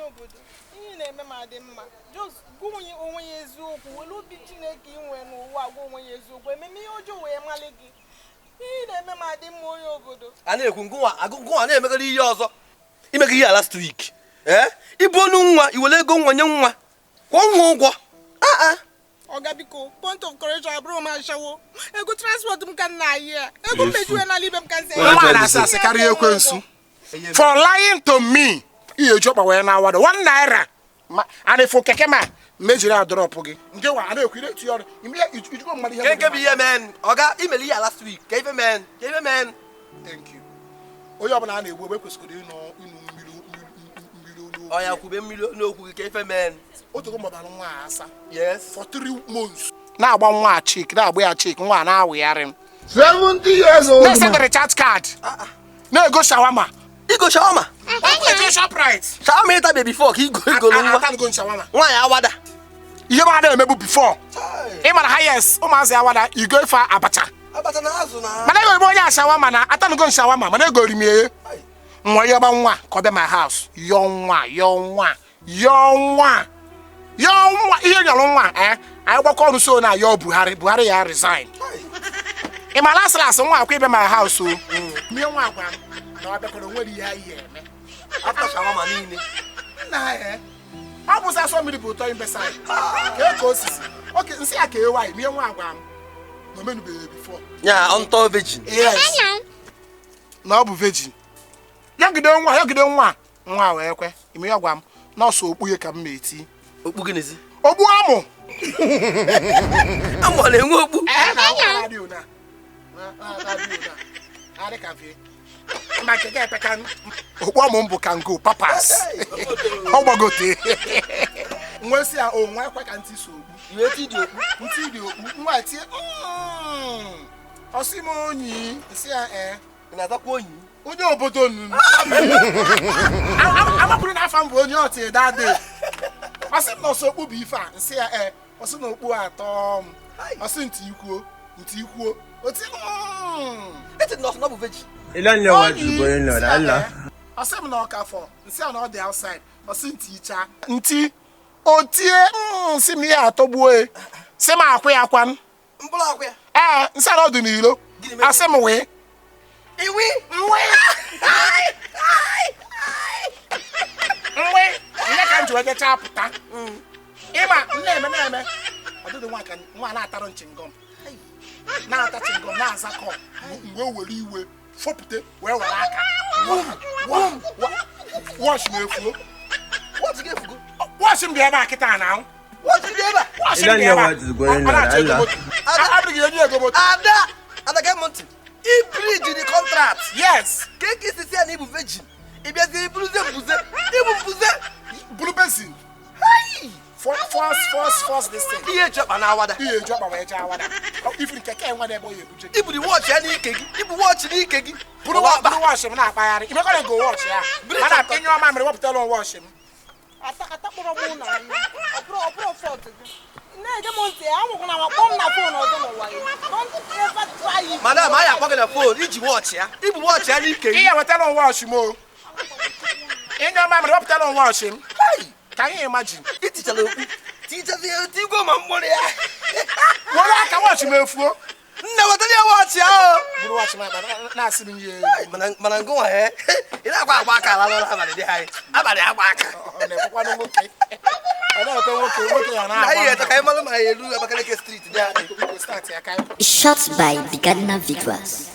Obodo, ihe na-eme m adị mma. Just gwa onye onwe ya eziokwu, were obi Chineke inwe n'ụwa gwa onwe ya eziokwu. Ememe ihe ọjọọ wee mali gị. Ihe na-eme m adị mma, onye obodo. A na-ekwu ngụnwa na-emegara ihe ọzọ. Imega ihe a last week, ee, ịbụ onu nwa, iwere ego nwa nye nwa, kwụọ nwa ụgwọ aa. Ọga, biko, point of correction, abụrụ m ashawo. Ego transport m ka m na-ayị ya, ego mmejuwe n'ala ibe m ka m si. Nwa na-asị asị karịa ekwensu. For lying to me, ihe eji ọkpa wee na-awado 1 naira and ifụ keke ma mejiri a drop gị nke wa a na-ekwu ire etinye ọrụ ime ya ijugo mmadụ ihe. Ke nke bụ ihe men, ọga, imere ihe a last week, ka ife men, ka ife men. Thank you. Onye ọbụla a na-egbu egbe ekwesịrị ịnụ mmiri mmiri olu. Ọya, kwube mmiri n'okwu gị, ka ife men. Otogo mgbabara nwa a asa. Yes. For 3 months na-agba nwa a chik, na-agba ya chik, nwa a na-awụgharị m. 70 years old na-ese man. Recharge card, na-ego shawarma. Igo shawarma? Eje Shoprite. Shawarma ịtabe before ka igo igolu nwa. Atanugo shawarma. Nwaanyị awada. Ihe m a na-emebu before, ị mara ha, yes, ụmụazị awada igo ife abacha. Abacha na azụ na. Mana ego ebe onye ashawarma na atanugo m shawarma, mana egori m ya nwa ya gba nwa ka ọ bịa my house, yọọ nwa, yọọ nwa, yọọ nwa, yọọ nwa ihe nyọrọ nwa. Ee, anyị gbakọ ọrụ so na yọọ Buhari, Buhari ya resign. Ị ma last last, nwa akwa ịbịa my house o mie nwa agwa m na ọ bịakwara, nwere ihe anyị eme. After shawarma niile. Nna ya, ọ bụzi asọ mmiri bụ ụtọ imbesai ka ka osisi oke nsị ya ka ewaanyị mie nwa agwa m na omenubeghị before. Ya ọntọ virgin. Yes, na ọ bụ virgin. Yọgide nwa, yọgide nwa, nwa wee kwe ime ya gwa m nọọsụ okpughe ka m ma eti. Okpu gịnịzi? Ogbu amụ. Amụ ọ na-enwe okpu? Ee, na akwụkwọ na-adị ona. Na-adị ona. Na-adị ka mfe. Ma nke ga epeka okpu amụ m bụ kango papas ọ gbagote nwe si ya o nwa ekwe ka ntị so okpu. Iwe ti dị okpu. Ntị dị okpu nwa tie, ọsị m onyi nsị ya ee. Ị na-azakwa onyi? Onye obodo nnu amakwuru na afa m bụ onye ọtị dade. Ọsị m na ọsọ okpu bụ ife a nsị ya ee. Ọsị na okpu atọ m, ọsị ntị ikwuo, ntị ikwuo oti. Eti na ọsọ na ọ bụ virgin. You don't know what's going on, Allah. Ọsị m na ọka fọ nsị a na ọ dị outside. Ọsị ntị icha ntị otie, nsị m ihe atọgbuo e sị m akwụ ya kwan. Mkpụrụ akwụ ya. Ee, nsị a na ọ dị n'ilo. Gịnị mere? Asị m wee iwi. Nwe nwe nne ka m ji wee jechaa pụta ịma nna-eme na-eme ọdịdị nwa ka nwa na-atarụ nchingom, na-ata chingom, na-aza kọ mgbe o were iwe fopụte wee were aka watch m efuo. Watch gị efugo? Watch m dị ebe a kịta na ahụ. Watch dị ebe a? Watch You m don't dị know ebe a. what is going Ọ na-achọ on, ego Allah. moto. Adịghị enye ego moto. Ada, Ada, gee m ntị, i breach the contract. Yes. Ka eke isi ya na ịbụ virgin, ị bịazie iburuzie mbuze, ịbụ mbuze. Bulu basin, force, force, force this thing. Ihe eji ọkpa na awada. Ihe eji ọkpa wee jee awada ifiri keke enwe n'ebe ọ ya ebuje gị. Iburu watch ya n'ike gị, ibu watch n'ike gị. Buru buru watch m na-akpagharị imekọrọ ego watch ya Buru. Mana enye ọma mere wepụtara m watch m. Atakpọrọ m ụlọ anyị, ọ bụrụ fault gị. Na-ege m ntị, anwụkwara m akpọ m na phone ọzọ n'ụwa gị. Don't ever try it. Madam, anyị akpọ gị na phone iji watch ya, ibu watch ya n'ike gị. Ihe wetara m watch m o enye ọma mere wepụtara m watch m. Ka anyị imagine. Itichara okpu, tichazie tigwo ma mkpụrụ ya. Were aka watch m efuo. Nne, wetara ya watch ahụ. Buru watch m akpa na-asị m ihe. Mana ngụnwa ya, ị na-agba agba aka ala n'ụlọ abalị dị anyị abalị agba aka. Ọ na-ekwekwanụ nwoke, ọ na-ekwe nwoke, nwoke ya Na anyị na-agba eto ka anyị malụ ma anyị elu Abakaliki street dị anyị. mbọ. Start ya ka anyị Shot by Bigadna Victors.